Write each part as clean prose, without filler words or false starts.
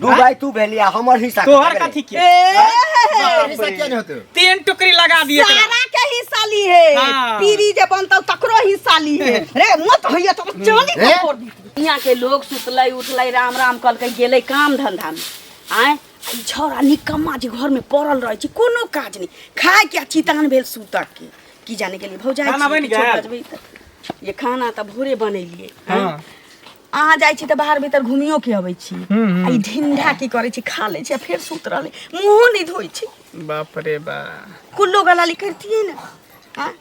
दू भाई तू भेली आ हमर हिस्सा तोहर कतऽ गेलै? कथी के ए हिस्सा किया नहीं होते तीन टुकड़ी लगा दिए एकरा। सारा के हिस्सा ली है हाँ। पीरी जे बनतौ तकरो हिस्सा ली है रे मत होइए तो चांदी ए? के फोड़ दी यहाँ के लोग सुतलै उठलै राम राम कहलकै गेलै काम धंधा में आँय ई छौड़ा निकम्मा जे घर में पड़ल रहै छै कोनो काज नहि खाय के आ चितान भेल सुतऽ के की जाने गेलियै भौजाइ खाना छी, बनि किछो गेल? बजबै तऽ ये खाना तऽ भोरे बनेलियै हाँ। अहाँ जाइ छी तऽ बाहर भीतर घुमियो के अबै छी हम्म। आ ई ढिंढा की करै छी खा लै छी आ फेर सुत रहलै मुँहो नहि धोइ छै बाप रे बा कुल्लो गलाली करतियै ने आँय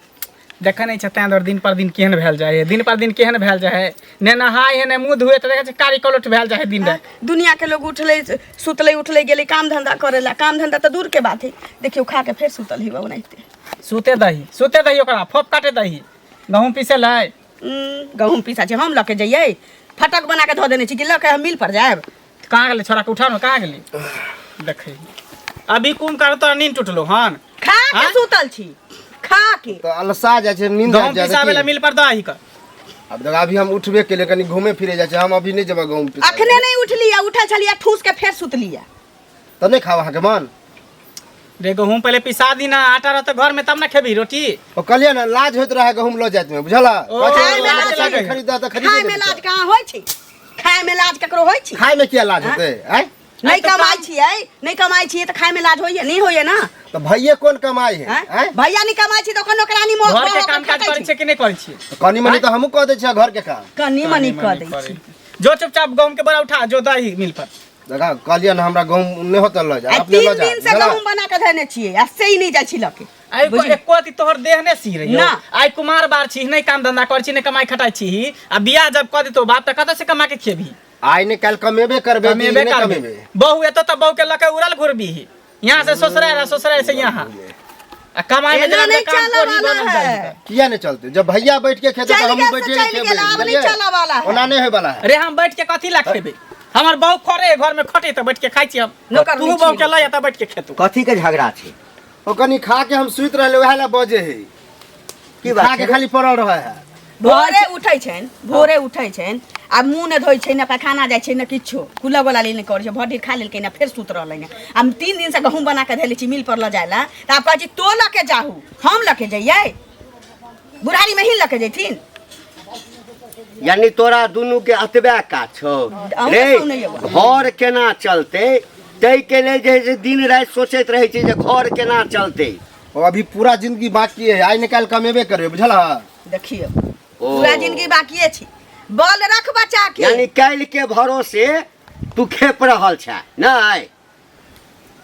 देखै नहि छै तैं दुआरे दिन पर दिन केहन भेल जाइ है दिन पर दिन केहन भेल जाइ है ने नहाय है ने मुँह धोए तऽ देखै छै कारी कलोट भेल जाइ है दिन राति दुनिया के लोग उठलै सुतलै उठलै गेलै काम धंधा करै ला काम धंधा तऽ दूर के बात है देखियौ खा के फेर सुतल ही ओनाहिते सुते दही सुते दही ओकरा फोप काटे दही गहूँम पीसे लै गहूँम पीसा छै हम लऽ के जइयै फटक बना के धऽ देने छी कि लऽ के हम मिल पर जायब कहाँ गेलै छोड़ा के उठाओ ने कहाँ गेलै देखै अभी कुम कर तोरा नींद टूटलो हन खा के आँय? सुतल छी खा के तऽ अलसा जाइ छै नींद गहूँम आबि जाइ पिसाबे ला छै मिल पर दही के अब देख अभी हम उठबे केलिए कनी घूमे फिरे जाइ छै हम अभी नहि जेबै गहूँम पिसाबे। अखने नहीं उठली उठल छलियै ठूस के फेर सुतलियै तऽ नहि खाब अहाँके मन रे गहूँम पहिले पिसा दी ना आटा रहतौ घर में तब ना खेबी रोटी ओ कहलियै ने लाज होइत रहै गहूँम लऽ जाइत में बुझल ओ, खाय में लाज लागे। खरीदा तऽ खाय में खरीद लाज कहाँ होइ छै खाय में लाज ककरो होइ छै खाय में किया लाज होतै आँय नहीं कमाइ छियै नहीं कमाइ छियै तऽ खाय में लाज होइए नहीं होइए ना तऽ भैये कोन कमाइ है आँय? आँय भैया नहीं कमाइ छै तऽ ओकर नौकरानी मोह घर के काम काज करै छियै कि नहि करै छियै कनी मनी तऽ हमहूँ कऽ दै छियै घर के काम कनी मनी कऽ दै छै जो चुपचाप गहूँम के बोरा उठा जो दही मिल पर देखा कहलियै ने हमरा गहूँम नहि होतै लऽ जा आ अपने तीन लऽ जा दिन से बुझला? गहूँम बना के धयने छियै आ से ही नहीं जाइ छी लऽ के आइ बुझली? एको अथी तोहर देह ने सी रही ना। आइ कुमार बार छी नहि काम धंधा कर छी नहि कमाई खटाई छी आ बियाह जब कऽ देतो बाप तऽ कतऽ से कमा के खेबही आइ ने काल्हि कमेबे करबे कि कमेबे नहि करबे कमेबे बहू एतो तऽ बहू के लऽ के उड़ल घुरबी यहाँ से ससुराल आ ससुराल से यहाँ आ कमाई में एना जरा नहीं काम चलऽ कोढ़ी वाला बनल है। जाइ किया नहीं चलते जब भैया बैठ के खेते चलि तो हम गेल बैठ से के चलि खेबै गेल, आब नहीं बुझलियै? चलऽ वाला है। ओना नहीं होय वाला है रे हम बैठ के कथी ला खेबे हमर बहू खरे घर में खटे तऽ बैठ के खाइ छी हम नौकर तू नहि बहू छी। के लऽ तऽ बैठ के खेतू कथी के झगड़ा छै ओ कनी खा के हम सुति रहले वएह ला बजे है की बात खा के छै? खाली पड़ल रहे है भोरे उठै छनि भोरे उठै छनि आ मुँह नहि धोइ छै ने पैखाना जाइ छै ने किछो कुला गोला नहि करै छै भरि खा लेलकै ने फेर सुति रहलै ने आ 3 दिन से गहूँम बना के धैले छी मिल पर लऽ जाय ला तऽ आब कहै छी तो लऽ के जाहू हम लऽ के जइयै बुढ़ारी में ही लऽ के जैथिन यानी तोरा दुनू के एतबे काज छौ अहूँ रे के सुनैये बा। घर केना चलतै ताहिके लेल जे है से दिन राति सोचैत रहै छै जे घर केना चलतै ओ अभी पूरा जिंदगी बाकी है आइ निकालि कमेबे करबे बुझल है देखियौ ओ। पूरा जिंदगी बाकिए छी बल रख बचा के यानी काल्हि के भरोसे तू खेप रहल छै नहि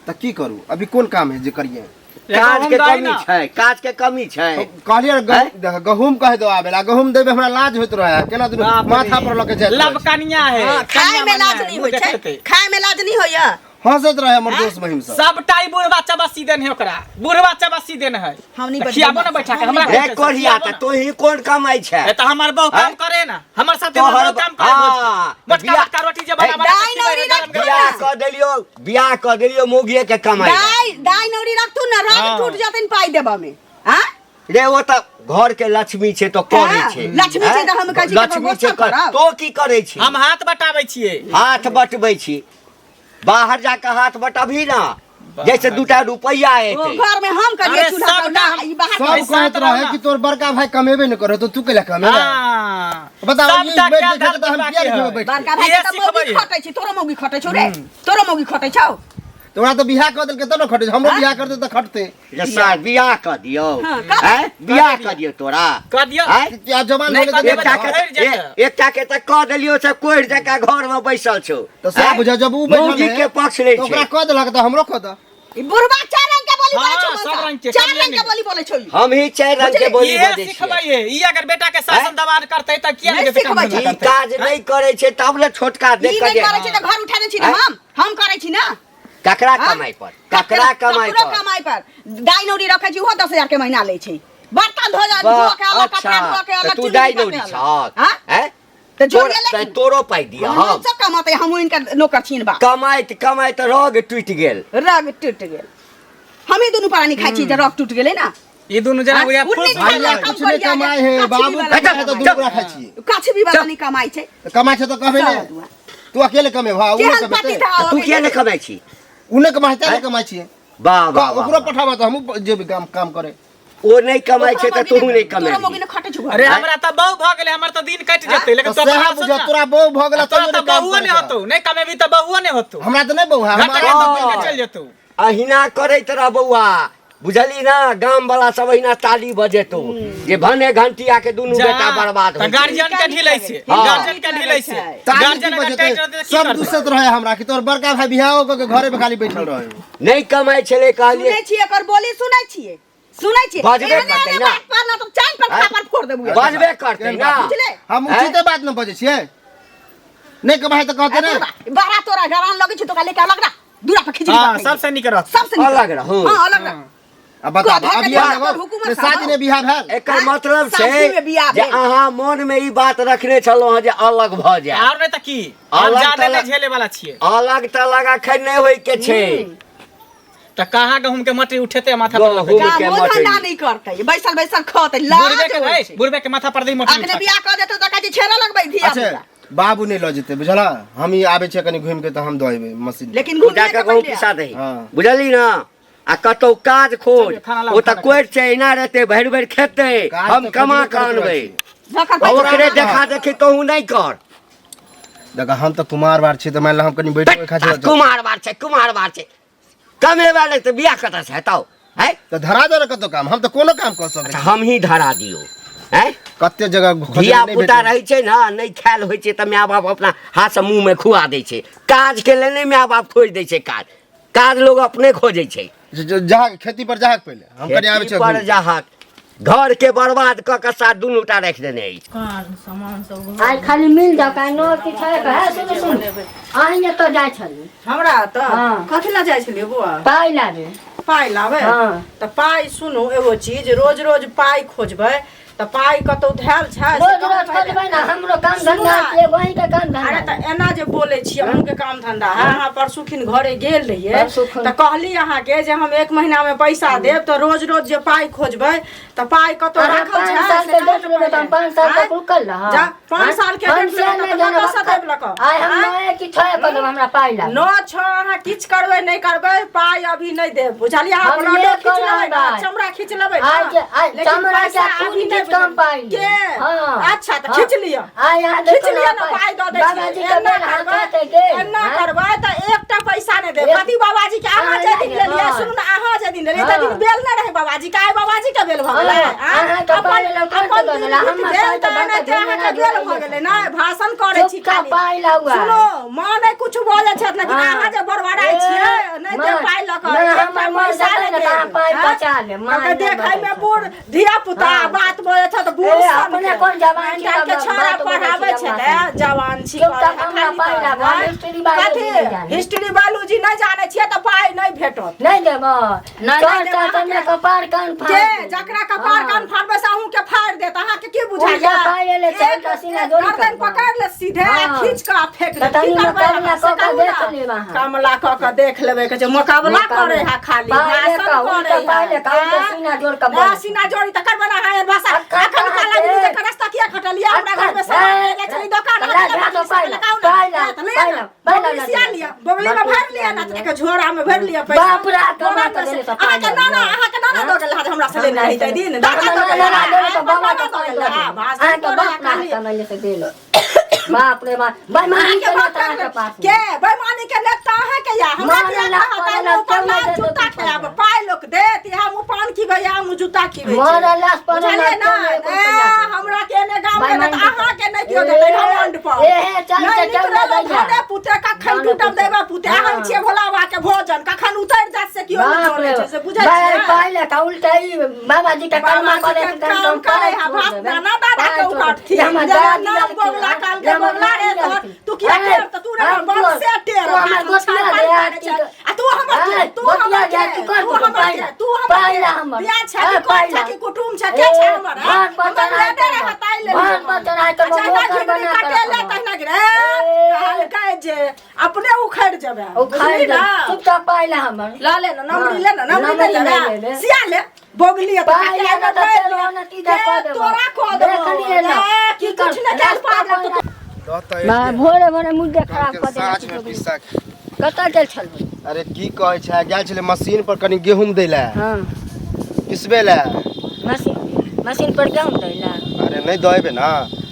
तऽ की करू अभी कोन काम है जे करिए काज के गहूम दही कमी ना। छै काज के कमी छै कहलियै ने आँय? गहूम गहूम कहि दो आबे ला गहूम देबे हमरा लाज होइत रहे केना दुनू बाप रे। माथा पर लऽ के जाइत रहै लब कनिया है हाँ, खाय कनिया में लाज बनिया है, नहीं मुँह होइ छै देखेतै। खाय में लाज नहीं होइया हंसैत रहे हमर दोस्त महिम सब सबटा ई बूढ़ बच्चा बसी देन है ओकरा बूढ़ बच्चा बसी देन है हम नहीं तऽ बजबै खियाबो ना बैठा के हम हमरा नहीं रे कोढ़िया तऽ तू ही कोन कमाइ छै ए तऽ हमर बहू काम आँय? करे ना हमर साथे हमर तोहर बहू काम करे हाँ, भोज के। मोटका बियाह- मोटका रोटी जे बना बना के दाइ खिबै नौरी है, गरम रखतौ गरम। बियाह कऽ देलियो बियाह कऽ देलियो मौगिए के कमाइ लए। दाइ दाइ नौरी रखतू ना राग हाँ। टूट जतन पाइ देबा में हां रे ओ तऽ घर के लक्ष्मी छै तऽ करै हाँ, छै लक्ष्मी छै तऽ हम कहै छी लक्ष्मी ककरो छै गोस्सा करब। तो की करै छी हम हाथ बटाबै छियै हाथ बटबै छी बाहर जाके हाथ बटबही ना जैसे दूटा रुपैआ ओ एतै घर में हम करिए अरे चूल्हा सबटा कौला, हम- ई बाहर सब पैसा कहैत तऽ रहे रहना। कि तोर बड़का भाई कमेबे नहि करे तो तू कैला कमेबे हाँ। बताओ, ई सबटा बैठ क्या के खेतै तऽ हम दाल किया नहि बाकी खेबै है। बैठ के? बड़का भाई इहे के तऽ मौगी सिखबै। खटै छै तोरो मौगी खटै छौ रे तोरो मौगी खटै छौ तोरा तऽ बियाह कऽ देलकै तब ने खटै छै। हमरो बियाह कर देतै तऽ खटतै जे सार बियाह कऽ दियौ हाँ, कऽ आँय बियाह कऽ दियौ तोरा कऽ दियौ। आँय? कि आब जवान नहि भेलै कऽ तऽ देबै एकटा तऽ के भरि जेतै। एकटा के तऽ कऽ देलियौ से कोढ़ि जकाँ घर में बैसल छौ तऽ सएह आँय? बुझा जब उ बैठल मौगी है, के पक्ष लै तऽ छै ओकरा कऽ देलक तऽ हमरो कऽ दऽ ई बुढ़बा चार रंग के बोली बोलै छौ हाँ, सब रंग के, चार कमिए रंग के नहि। बोली बोलै छौ ई। हम ही चारि रंग के बोली इहे बजै सिखबै छियै है ई अगर बेटा के शासन आँय? दबान करतै तऽ किया नहि नहि जेतै काम सिखबै धंधा छै। ई करतै काज नहि करै छै तब ने छोटका ई देख नहि कऽ जे करै छै तऽ घर उठा दै छी ने आँय? हम हम करै छी ना ककरा हाँ? कमाइ पर ककरा कमाइ ककरो पर कमाइ पर दाइ नौरी रखै छी ओहो 10,000 के महीना लै छै बर्तन धो जा धो के अलग कपड़ा धो के अच्छा अलग तऽ तू चुन्नी दाइ निकाल नौरी के अलग। छहक हाँ? हैं तऽ जोड़िए ले तोर- तोरो पाइ दिअ हम हम सब कमाते हम इनका नौकर छीन बा कमाइत कमाइत रग टूटि गेल रग टूट गेल हमी दुनू प्राणी खाइ छी तऽ रग टूट गेलै ना ई दुनू जना हाँ? उहे उन्नीस फुस साल भैया कम कुछ नहीं करिया कमाए है कछबी बाबू वाला कमाए है तो चुप। दूगरा खाइ छियै कछबी वाला नहीं कमाइ छै तऽ कमाइ छै तऽ कहबै सब ने दुआ। तू अकेले कमेबा उ केहन नहि पति कमेतै था तू किया नहि कमाइ छी? उ नहि कमाइ छै, नहि कमाइ छियै। वाह वाह वाह, ओकरो पठाबऽ तऽ हमहूँ जेबै काम काम करे। ओ नहि कमाइ छै तऽ तोहू नहि तोरा कमेबही। मोगी ने खटे छौ अरे हमरा तऽ बहु भऽ गेलै, हमर तऽ दिन कटि जेतै, लेकिन तऽ तोरा सएह सोच बुझ ना। तोरा बहु भऽ गेला तोरा तैयो तऽ नहि काम बहुओ करै नहि छह। होतौ, नहि कमेबी तऽ बहुओ नहि होतौ। हमरा तऽ नहि बहु है घट हमरा के तऽ बुझि के चलि जेतौ। अहिना करैत रह बौआ, बुझली ना? गाम वाला सब अहिना ताली बजेतौ जे भने घंटिया के दुनू जा, बेटा बर्बाद तऽ होइ छै। गार्जियन के ढिलै छै, हाँ। गार्जियन के ढिलै छै। ताली गार्जियन की अगर बजेतै? टाइट रहतै तऽ की सब करतै? दुसैत रहे हमरा कि तोहर बड़का भाई बियाहो कऽ के घरे पे खाली बैठल रहे। नहि कमाइ छलै कहलियै। सुनै छियै एकर बोली? सुनै छियै? सुनै छियै? बजबे एहने करतै एहने ना। बात पर ना तऽ चाइन पर थापर फोड़ देबू। बजबे करतै ना। बुझले? हम हैं? उचिते बात न बजै छियै। नहि कमाइ तऽ कहतै ने। बड़ा तोरा गरान लगै छै, तोरा लेके अलग रह, दूरा पर खिचड़ी हाँ, पकाइ। सबसे नीक रहत। सबसे नीक। अलग रहू। हाँ, अलग रह। अब बता कथा अभी के आब बात हुकुमत ने साहब। शादी ने बियाह भेल। एकर मतलब छै शादी में बियाह जे भेल। अहाँ मन में ई बात रखने छलहुँ हँ जे अलग भऽ जाय। और नहि तऽ की, हम अलग जादे तलग- नहि झेले वाला छियै। अलग तलग अखन नहि होइ के छै। तऽ कहाँ गहूम के मटी उठेतै माथा पर लपेट? गहूम के कामो मटरी। धंधा नहीं करतै, बैसल बैसल खतै। लाज बुढ़बे के होइ है, छै। बुढ़बे के माथा पर दही मटी अखने उठा। बियाह कऽ देतौ तऽ कहै छै छेड़ा लगबै धिया अच्छा पुता। बाबू नहि लऽ जेतै बुझला, हम ई आबै छियै कनि घुमि के तऽ हम दऽ एबै मशीन। लेकिन तू घुमिए जाके के गहूम पहिले पिसा दही, हाँ। बुझली ना? आ कतौ काज खोज। चलियौ, खाना लाउ, ओ तऽ खाना। कोरि छै, एना रहतै, भरि भरि खेतै, काज हम तऽ कमा खोजबे कऽ करैत अनबै। रहै छी। जखन आ पैसा ओकरे रहत। देखा देखी तोहू नहि कर। देख हम तऽ कुमार बार छी तऽ मानि लऽ हम कनि बैठबै खाइ आ छी। कुमार बार छै, कुमार बार छै, कमेबा नहि तऽ बियाह कतऽ से हेतौ? है तऽ धरा दे ने कतौ काम, हम तऽ कोनो काम कऽ सकै अच्छा छी। हम ही धरा दियौ हैं? कते जगह खोजबै धिया नहि पुता भेटै। रहै छै ने, नहि खायल होइ छै तऽ माय बाप अपना हाथसँ मुँहमे खुआ दै छै। काजके लेल नहि माय बाप खोजि दै छै काज, काज लोग अपने खोजै छै। जहाँ खेती पर जाहक पहिले हम कनि आबै खेती छियै पर घुमि। जाहक, घर के बर्बाद कऽ कऽ साथ दुनू टा राखि देने अछि। आइ खाली मिल जाओ काहे नो कि छै है। सुन सुन, अहीं एतऽ जाइ छली? हमरा तऽ हाँ। कथी लए जाइ छलियै बौआ? पाइ लाबे। पाइ लाबै? हाँ। तऽ पाइ सुनू एगो चीज, रोज रोज पाइ खोजबै तऽ पाइ कतौ धयल छै से रोज कहू रोज पहिले। खोजबै ने, हमरो काम सुनू धंधा ना। छै, वही के काम अरे धंधा। तऽ एना जे बोलै छियै, अहूँके काम धंधा है। अहाँ परसुखिन घरे गेल रहियै परसुखिन। तऽ कहली अहाँके जे हम एक महीना में पैसा देब, तऽ रोज रोज जे पाइ खोजबै तऽ पाइ कतौ अहाँ राखल पाँच छै साल से के कहू डेट ने लेबै तऽ हम पहिले। 5 साल आँय? तक रुकल रहब। जा, 5 साल के हम डेट से लेबै नहि तऽ जानब। कतऽसँ देब लऽ कऽ? आइ हम आँय? नए कि छए कऽ देब, हमरा पाइ लाबू। 9 6 अहाँ किछु करबै नहि करबै, पाइ अभी नहि देब, बुझलियै? अहाँ हम ब्लडो ले खींच कऽ लेबै ने, रहबै। चमड़ा खींच लेबै ने, आइ के- आइ लेकिन चमड़ा पैसा के अभी खून नहि खींच कऽ हम पाइ के लेब। हाँ। अच्छा तऽ हाँ। खींच लिअ, आइ अहाँ खींच देखो लिअ ने, पाइ दऽ दै छियै। बाबाजी के एना बेर हाथ करबै, हाथे गेल। एना आँय? करबै तऽ एकटा पैसा नहि देब। एक- कथी बाबाजी के अहाँ अहाँ जे दिन नहि लेलियै, हाँ। सुनू ने, अहाँ जे दिन लेलियै ताहि दिन हाँ। बेल नहि रहै बाबाजी के, आइ बाबाजी के बेल भऽ गेलै? हाँ, आँय? अहाँके अपन पाइ लेलहुँ, तुरन्त अपन दऽ दिन देलहुँ। बीत हमर गेल पाइ तऽ तऽ एनाहिते बाबा अहाँके जी बेल नहि भऽ गेलै ने, भाषण करै छी चुपचाप खाली। पाइ लाउ आइ। सुनू, माँ नहि कुछ बोलै छथि, लेकिन हाँ। अहाँ जे बड़बड़ाइ ए, छियै, नहि देब माँ, पाइ लऽ कऽ, माँ, एकटा हमर माँ पैसा देतै नहि ने तऽ अहाँ देब। पाइ आँय? बचा लेब। माँ कहलकै नहि देखै मे बचै बूढ़ धिया पुता हाँ। बात बोलै छथि बूढ़ ए, सन अपने के। कोन जवान छी आइ काल्हिके तऽ छौड़ा बात बोलै छी पढ़ाबै हमरा छलै, से। जवान छी चुपचाप कहै हमरा खाली पाइ तऽ, लाबू, हम आँय? हिस्ट्री बायोलॉजी कथी? नहि जानी। हिस्ट्री बायोलॉजी नहि जानै छियै तऽ पाइ नहि भेटत। नहि देब। नहि चल देब चल अहाँके। तने कपार कान फाड़ के देब। जकरा कपार हाँ। कान फाड़बै से अहूँ के फाड़ि देत, अहाँके की बुझाइया? उल्टा पाइ लेले छै, उल्टा सीना जोड़ी गर्दन करबै। पकड़ ले सीधे आ हाँ। खींच कऽ आ फेंक तऽ देत। की तनी करबै मोकाबला अहाँ से कऽ कऽ कहू देख ना? लेब अहाँ। कामला कऽ कऽ देख लेबै, कहै छै मोकाबला मोकाबला। करै है खाली पाइ ले भाषण कऽ, उल्टा करै है। पाइ ले कऽ, उल्टा आँय? सीना जोड़ कऽ ना, बोलै। सीना जोड़ी तऽ करबै ना अहाँ एहन भाषा। अक्खन अखन कहाँ काला छै? बिल्ली जकाँ रास्ता किया कटलियै? हमरा अक्खन, घर मे सामान ए, ले जाइ छली दोकान, तऽ अहाँ ला, के जा बगली तऽ पाइ से ला, लगाउ ना। पाइ ला, तऽ ले पाइ ना, ला, पाइ ला, बगली ला, सिया ला। लिअ, बगली मे भरि लिअ ना, तऽ एक झोरा मे भरि लिअ पैसा। बाप रे, बोरा कमा मे कऽ से- देले तऽ पाइ अहाँके ला, नाना, ला। अहाँके नाना दऽ गेल रहै हमरा से लेने रही ताहि दिन। दादा हमरा दऽ गेल नाना रहै, देले तऽ बाबा नाना के दऽ पाइ गेल दऽ रहै। देले। भाषण अहाँके करै बाप ना खाली। कमैले से देल। बाप रे बाप, बेईमानी अहाँके केने बाप तऽ अहाँके पास के बेईमानी के नेता अहाँके या हमरा मारे किया ला, कहत? मारे आइ ला, मुँह पर केओ नहि लात देतौ जूता तू खायब पैसा। पाइ लोक देत, इएह मुँह पान खीबै, इएह मुँह जूता खीबै छै। मारे लाश पर बुझलियै लाश ना? केओ नहि एको ए, रुपैआ देत। हमरा के ने गाम के ने बेईमानी तऽ अहाँके नहि केओ ए, देतै घमंड पर। एहे चल नहि से नीक चल ना रहल दैया। धने पुते कखन धने टूटब पुते। देबै पुते। हाँ। अहाँ छियै भोला बाबा के भोजन कखन उतरि जायत से केओ नहि बाप जानै रे छै, से बुझै बाप, छियै? पाइ ले कऽ उल्टा ई बाबाजी के कर्मा बाबाजी करे के के काम करे है, भात नाना दादा के उखाड़थिन। हमर जेना दादी नाम रहलखिन, बगला काल के हमर बगला रे नानी तोहर। रहलखिन। तू किया अरे, टेर? तऽ तू रे हम बंश से टेर। तू हमर भात गोतिया छापल दे, करै की छै। आ तू हमर के? अरे, तू हमर गोतिया के? दे, तू कर तू तू हमर पाइ के? ला। तू हमर पाइ के? ला हमर। बियाह छै अरे, कि कोन पाइ छै ला। कि कुटुम छै? के छै ए, हमर? भान पर हमर चढ़ाइ लेने करबो। रहै ताहि लेल भान पर चढ़ाइ करबो, अच्छा, एना नौकर घिघरी बना कऽ कटेले रखबो। तहिना गिरे। ए। कहलकै जे अपने उखड़ि जेबै, उखाड़ि बुझली दे ना? चुपचाप पाइ ला हमर। ला ले ना, नमरी ले ना, नमरी नमरी ले नहि ले लेबै। सिया ले बोगली है तो पाइ काटे ले ना में तऽ भरि चल ले। ना, सीधा कऽ ए, देबो। तोरा कऽ देबो। देखलियै ना। ए, की की कुछ कर- नहि कयल रास्ता पार लगतौ। पर बा भोरे भोरे मुद्दे खराब कऽ साँझ में देलक। पिसा कतऽ गेल छलहुँ? अरे की कहै छै, गेल छलै मशीन पर कनि गेहूँ दै लए। हँ। पिसबै लए। मशीन मशीन पर गेहूँ दै लए? अरे नहि दऽ एबै ने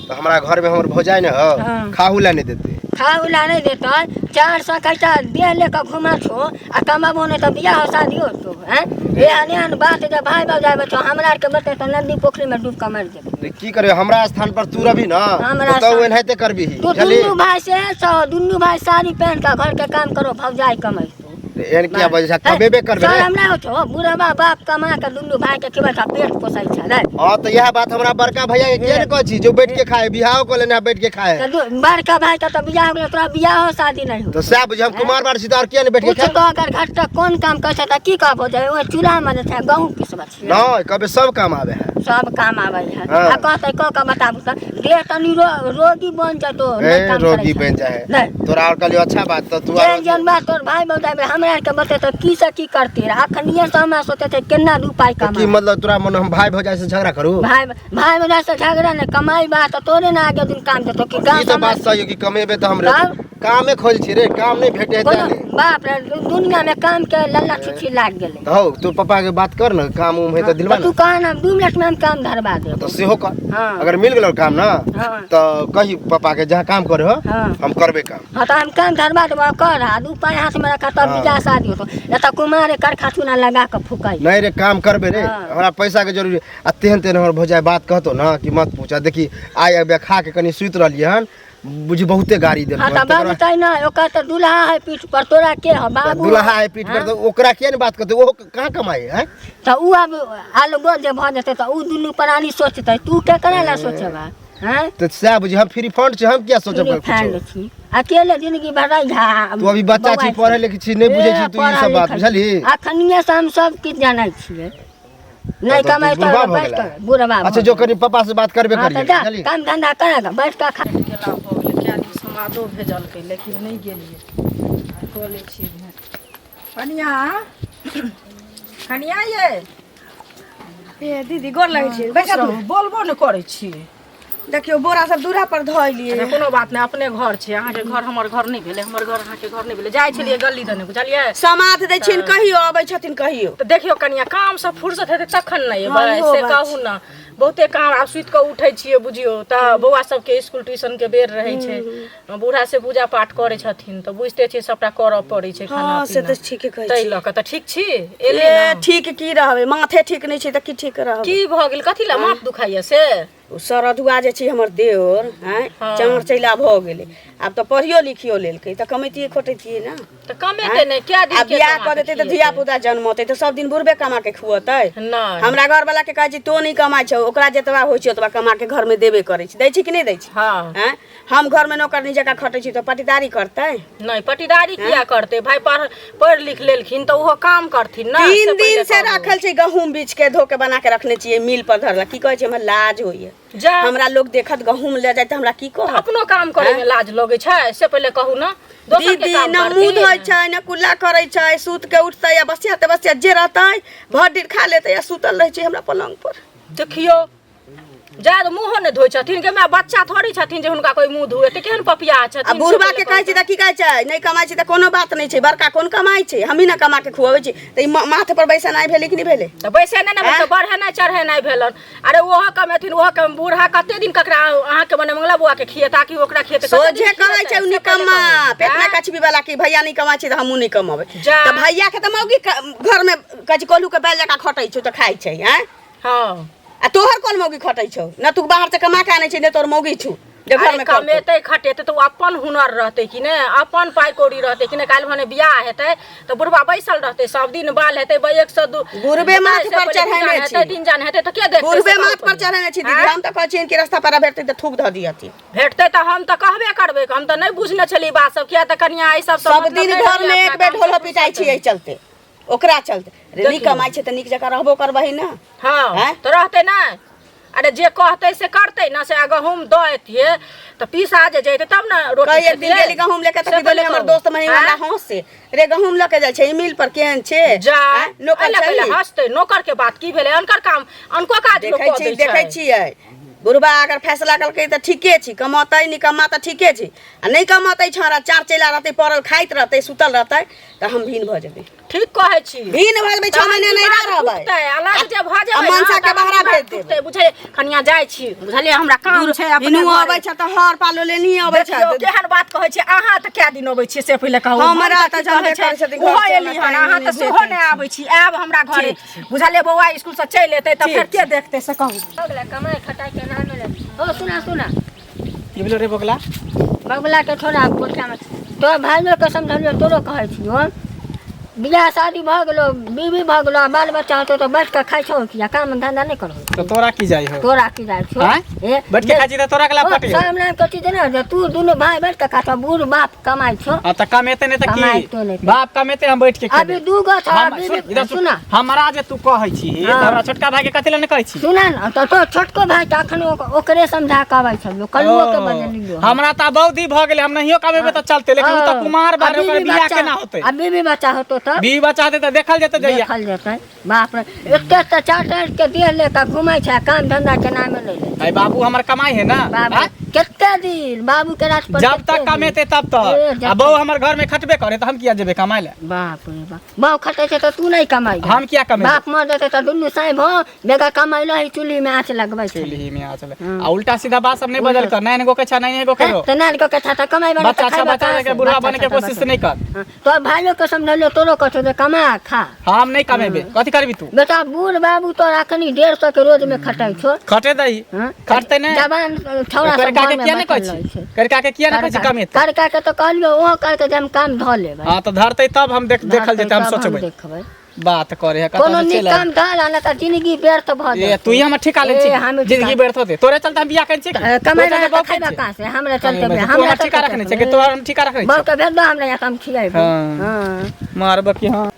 तऽ हमरा घरमे हमर भौजाइ ने हो। हँ। खाहू लए नहि देतै। खाउ ला नहि देतै? 400 कैटा देह ले कऽ घुमा छो आ कमाबो नहि तऽ बियाह शादी होतो हैं? एहन एहन बात जे भाय भौजाइ बचो हमरा आरके बते तऽ नदी पोखरिमे डूब कऽ मरि जेबै। तऽ की करबै, हमरा स्थान पर तू रहबी ने हमरा तऽ स्थान- एनाहिते करबीही। तू बुझलही? दुनू भाय से सौ दुनू भाय साड़ी पहन कऽ घर के काम करो, भौजाइ कमैतो। एहन किया बजै छै? कमेबे करबै रे। शरम नहि होइ छौ? बुढ़बा बाप कमा कऽ दुनू भाय के खिबै छै, पेट पोसै छै रे। हाँ तऽ इएह बात हमरा बड़का भैया के किया ने कहै छी जो बैठ के खाए, बियाहो कऽ लेने बैठ के खाए। तऽ बड़का भाय के तऽ बियाह हो गेलै, तोरा बियाहो शादी नहि हो। तऽ सएह बुझ, हम कुमार बार छी तऽ आओर किया ने बैठ के कुछ खाए? तो अगर घर तक कोन काम करै छै तऽ की कहबो जे ओहि चूल्हा मे जे छै गहूँम पिसबै छै। नहि कहबै, सब काम आबै है। सब काम आबै है। हाँ। आ कहतै कऽ कऽ बताबू तऽ देह तनी रोगी बन जेतो। ए नहि काम करै रोगी छै। बनि जाइ है। नहि। तोरा आओर कहलियौ अच्छा बात तऽ तू जेहन आर जेहन बात तोर भाय भौजाइ हमरा आरके बते तऽ की से की करती रहे? अखनिये से हमरा सोचे छै केना दू पाइ तऽ की कमा। मतलब तोरा मन हम भाय भौजाइ से झगड़ा करू? भाय भाय भौजाइ से झगड़ा नहि, कमाई बात तोरे ने आगे दिन काम देतो कि ई गाँव तऽ बात समाज। सही हो कि कमेबे तऽ हमरे तब? कामे खोज छी रे, काम नहि भेटे है कोनो तें ने। बाप रे, दुनिया में काम के लल्ला छिछी लाग गेलै। तऽ हौ, तू पप्पा के बात कर ने, काम उम है तऽ दिलवा तऽ तू ने। कह ने, 2 मिनट में हम काम धरवा देब। तऽ सेहो कर। हाँ। अगर मिल गेलो काम ना हाँ। तऽ कही पप्पा के जहाँ काम करे हो। हाँ। हम करबे काम। हाँ तऽ हम काम धरवा देब, कर आ दू पाइ हाथ में रखा तब हाँ। बियाह शादी होतो, नहीं तऽ कुमारे करखा चूना लगा कऽ फूकै। नहीं रे, काम करबे रे। हाँ। हमरा पैसा के जरूरी आ तेहन तेहन हमर भौजाइ बात कहतो ना कि मत पूछा। देखी, आइ अबे खा के कनि सुति रहलियै हन, बुझी बहुते गाड़ी देलकै। हाँ तऽ बाबू ना, ओकर तऽ दूल्हा है पीठ पर, तोरा के हो बाबू? दुल्हा है पीठ पर तऽ ओकरा किया ने बात कहते? ओहो कहाँ कमाई है? तऽ उ आब अलगो जे भऽ जेतै तऽ उ दुनू प्राणी सोचतै, तू केकरा लए सोचबा हैं? तऽ सएह बुझी, हम फ्री फंड छी, हम किया सोचब फ्री कुछो? फंड छी, अकेले जिंदगी भर रही। तू अभी बच्चा छी, पढ़े लिखे छी, नहि बुझै छी तू ई सब बात, बुझलही? अखनिये से हम सब किछु जानै छियै। नहि तब तो कमाइ बुढ़बा तऽ भऽ बैठ गेलै। कऽ बुढ़बा भऽ अच्छा जो, कनि पप्पा से बात करबे हाँ तऽ करियै। जा। बुझलही? काम धंधा कर, बैठ कऽ खा। गेला भऽ गेलै, कए दिन समादो भेजलकै लेकिन नहि गेलियै। आइ कऽ लै छियै भेँट। कनिया, कनिया ये। ए दीदी, गोर लगै छी, बैठा तू। बोलबो नहि करै छी। देखियौ, बोरा सब दूरा पर धोइलियै। अच्छा, कोनो बात नहि, अपने घर छै। अहाँके घर हमर घर नहि भेलै, हमर घर अहाँके घर नहि भेलै। जाइ छलियै गली दने, बुझलियै? समाध दै छियनि कहियो, अबै छथिन कहियो। तऽ देखियौ कनिया, काम सब फुर्सत हेतै तखन ने एबै। हँ, इहो से बात। कहू ने, बहुते काम। आब सुति कऽ उठै छियै बुझियौ तऽ बौआ सबके स्कूल ट्यूशन के बेर रहै छै, बूढ़ा से पूजा पाठ करै छथिन, तऽ बुझिते छियै सबटा करऽ पड़ै छै खाना। हँ, से तऽ ठीके कहै ताहि छी। लऽ कऽ तऽ ठीक छी? एली ए ने? ठीक की रहबै, माथे ठीक नहि छै तऽ की ठीक रहबै? की भऽ गेल? कथी लए माथ दुखाइया से? ओ सरधुआ जे छै हमर देवर आँय। हँ। चाँर चैला भऽ गेलै, आब तऽ पढ़ियो लिखियो लेलकै तऽ कमैतियै खोटैतियै ने। तऽ कमेतै नहि कए दिन आ के बियाह कमा कऽ के देतै तऽ धिया खिएतै? पुता जन्मतै तऽ सब दिन बुढ़बे कमा के खुअतै? नहि। हमरा घरवला के कहै छी तो नहि कमाइ छौ, ओकरा जतबा होइ छै ओतबा कमा के घरमे देबे करै छै। दै छै कि नहि दै छै? हँ। आँय, हम घरमे नौकरनी जकाँ खटै छी तऽ पटीदारी करतै? नहि, पटीदारी किया करतै? भाय पढ़ पढ़ि लिख लेलखिन तऽ ओहो काम करथिन ने। तीन से दिन पहिले से कहू। राखल छै गहूम, बीछ के धो के बना के रखने छियै मिल पर धरला। की कहै छै, हमरा लाज होइए। जा। हमरा लोग देखत गहूम ले जाय तऽ हमरा की कहत? अपनो काम करे में लाज लगै छै, से पहिले कहू ने, दोसर के दीदी काम न मुँह करथिन? धोइ छै न कुल्ला करै छै, सुत के उठतै आ बसिया तऽ बसिया जे रहतै भरि दिन खा लेतै आ सुतल रहै छै हमरा पलंग पर। देखियौ, जाद मुँहो नहि धोइ छथिन के माय, बच्चा थोड़ी छथिन जे हुनका कोई मुँह धोए? तऽ केहन पपिया आ छथिन से बुढ़बा पहिले के कहै कहू। छी तऽ की कहै छै, नहि कमाइ छी तऽ कोनो बात नहि छै, बड़का कोन कमाइ छै, हमही ने कमा के खुअबै छी। तऽ ई माथ पर बैसनाइ भेलै कि नहि भेलै? तऽ बैसेनाइ नहि भेल तऽ बढ़ेनाइ चढ़ेनाइ भेलनि। अरे ओहो कमेथिन, ओहो कम, बूढ़ा कते दिन ककरा अहाँके मने मंगला बौआ के खिएता कि ओकरा खिएता? कते दिन सोझे कहै छै खिएतै? उ से पहिले निकम्मा कहू। पेट में आँय? कछबी वाला की भैया नहि कमाइ छै तऽ हमहूँ नहि कमेबै। जा। तऽ भैया के तऽ मौगी घर में कहै छै कोल्हू के बैल जकाँ खटै छौ तऽ खाइ छै। आँय? हँ। आ तोहर कोन मौगी खटै छौ? न तू बाहर से कमा के आनै छै, ने तोहर मौगी छौ जे घर अरे में करतौ। कमेतै खटेतै तऽ ओ अपन हुनर रहतै कि नहि, अपन पाइ कौड़ी रहतै कि नहि? काल्हि भने बियाह हेतै तऽ बुढ़बा बैसल रहतै सब दिन? बाल हेतै 102 बुढ़बे माथ से पर पहिले चढ़ेने तीन जान छी। हेतै, तीन जान हेतै तऽ के देखतै? बुढ़बे से कहू माथ पर पहिले। चढ़ेने छी दीदी। आँय? हम तऽ कहै छियनि कि रास्ता पर भेटतै तऽ थूक धऽ दिहथिन। भेटतै तऽ हम तऽ कहबे करबै। हम तऽ नहि बुझने छलियै बात सब, किया तऽ कनिया एहि सब सब दिन घर में एक बेर ढोलो पिटाइ छी एहि चलते, ओकरा चलते। रे नीक कमाइ छै तऽ नीक जकाँ रहबो करबही ने। हँ। आँय? तऽ रहतै नहि? अरे जे कहतै से करतै ने। से गहूँम दऽ एतियै तऽ पीसा जे जैतै तब ने रोटी कही एक दिन खेतियै। गेली गहूम लेके तऽ से की बोले पहिले हमर कहू। दोस्त महीम हमरा आँय? हंसे रे, गहूम लके जाइ छै ई मिल पर, केहन छै? जा। आँय? नौकर एहि लए पहिले छै। हँसतै? नौकर के बात की भेलै? अनकर काम अनको काज लोक देखै कऽ छी दै देखै छै। छियै। बुढ़बा अगर फैसला केलकै तऽ ठीके छै, कमतै निकम्मा तऽ ठीके छै, आ नहि कमतै छौड़ा चार चेला रहतै, पड़ल खाइत रहतै सुतल रहतै, तऽ हम भिन्न भऽ जेबै। ठीक कहै छी, भिन्न भऽ जेबै, 6 महीना नहि रहबै। अलग जे भऽ आ जेबै मनसा के बहरा भेज देबै। बुझै कनिया जाइ छी, बुझलियै हमरा काम छै अपने हिनू घरे। अबै छै तऽ हर पालो लेनी अबै छै। देखियौ केहन बात कहै छै, अहाँ तऽ कए दिन अबै छियै से पहिले कहू। हमरा हम तऽ की जानबे कहै छै, करै छथिन, ओहो घर से एली हन, हमरा अहाँ टाइम तऽ नहि सेहो भेटै नहि आबै छी। आयब हमरा घरे, बुझलियै बौआ स्कूल से चलि एतै तऽ फेर के देखतै से कहू। भऽ गेलै कमाइ खटाइ के नामे ले। ओ सुना सुना, की भेलो रे बगला? बगला के थोड़ा पोछा में तो भाइयो के समझलियो, तोरो कहै छियो, बियाह शादी भऽ गेलो, बीवी भऽ गेलो, बाल बच्चा होतो तऽ बैठ के खाइ छौ किया, काम धंधा नहि करहो? तऽ तोरा की जाइ हो? तोरा की जाइ छौ? आँय? ए, बैठ के खाइ छी तऽ तोरा के लाभ कटे? सब नाम के चीज ने जे तू दुनू भाई बैठ के खाता, बूढ़ बाप कमाइ छौ। हाँ तऽ कमेते नहि तऽ कमाइतो नहि की, बाप कमेते हम बैठ के अभी खेबै? दू गो छौ हम- बीवी। सुन, इधर सुन, सुना। हमरा जे तू कहै छी तऽ हाँ। हमरा छोटका भाई के कथी लए नहि कहै छी? सुना ने, तऽ तो छोटको भाई तऽ अखन ओकरे समझा के अबै छलियो, कलुओ के ओ, बदलियो। हमरा तऽ बौद्धि भऽ गेलै, हम नहियो कमेबै तऽ चलतै, लेकिन ओ तऽ कुमार बारे, ओकर बियाह केना होतै? आ बीवी बच्चा होतो तऽ बीवी बच्चा हेतै तऽ देखल जेतै जहिया देखल जेतै। बाप रे, एते तऽ चार चार के देह ले कऽ घुमै छै, आ काम धंधा के नामे नहि लै। अरे बाबू हमर कमाई है ना। बाबू आँय? कते दिन बाबू के राज पर जब कते तक दिन? कमेते तब ए, तक, जब आ बहू हमर घर में खटबे करे तऽ हम किया जेबै कमाइ लए? बाप रे बाप, बाप खटै छै तऽ तू नहि कमाइ? हम किया कमेबै? बाप मर जेतै तऽ दुनू साँय भऽ बेगर कमैलो ही चूल्ही में आँच लगबै छै। चूल्ही में आँच लग- आ उल्टा सीधा बात सब नहि बदल कर, नाइन गो के छा, नाइन गो के रो। तऽ नान के छाता कमाइ बना बच्चा अच्छा बच्चा के बुढ़वा बने के कोशिश नहि कर। तोर भाइयो के समझलियो, तोरो कहछौ जे कमा खा। हम नहि कमेबै, कथी करबी तू? बेटा, बूढ़ बाबू तोर अखनी 150 के रोज में खटै छौ। खटे दही। हँ? खटतै नहि। जवान छौड़ा सब करिका के घर में किया नहि कहै बैठल रहै छी? छै। करिका के किया नहि कहै छी कमेतै? करका के तऽ कहलियो, ओहो कहलकै जे हम काम धऽ लेबै। हाँ तऽ धरतै तब हम देख देखल जेतै, हम तब सोचबै। देखबै। बात करे है कोनो कतऽ से नीक चलि आयल। काम धऽ ला, नहि तऽ जिंदगी व्यर्थ भऽ ए जेतै। तू ही हमर ठिका ले ए, छी हम जिंदगी व्यर्थ होते, तोरे चलते हम बियाह केने छी की? कमाइ तोरे चलते वाला तऽ बहू खैबा केने छी? कहाँ से? हमरा चलते तू हमरा हमर ठिका चलते रखने छै कि तोहर हम ठिका रखने छी? बहू के भेज दो हमरा यहाँ, हम खियाएबै। हाँ। हाँ। मारब की? हाँ।